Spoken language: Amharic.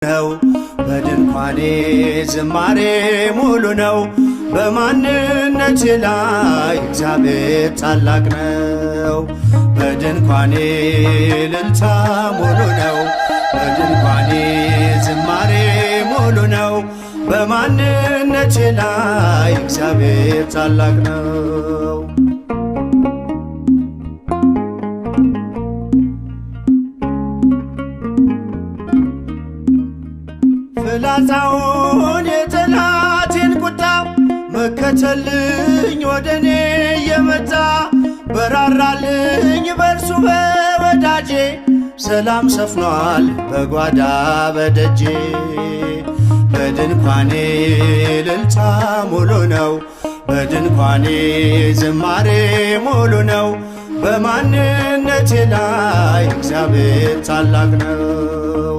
ነው። በድንኳኔ ዝማሬ ሙሉ ነው። በማንነቴ ላይ እግዚአብሔር ታላቅ ነው። በድንኳኔ እልልታ ሙሉ ነው። በድንኳኔ ዝማሬ ሙሉ ነው። በማንነቴ ላይ እግዚአብሔር ታላቅ ነው። ፍላጻውን የጠላቴን ቁጣ መከተልኝ ወደ እኔ የመጣ በራራልኝ በእርሱ በወዳጄ ሰላም ሰፍኗል በጓዳ በደጄ። በድንኳኔ እልልታ ሙሉ ነው። በድንኳኔ ዝማሬ ሙሉ ነው። በማንነቴ ላይ እግዚአብሔር ታላቅ ነው።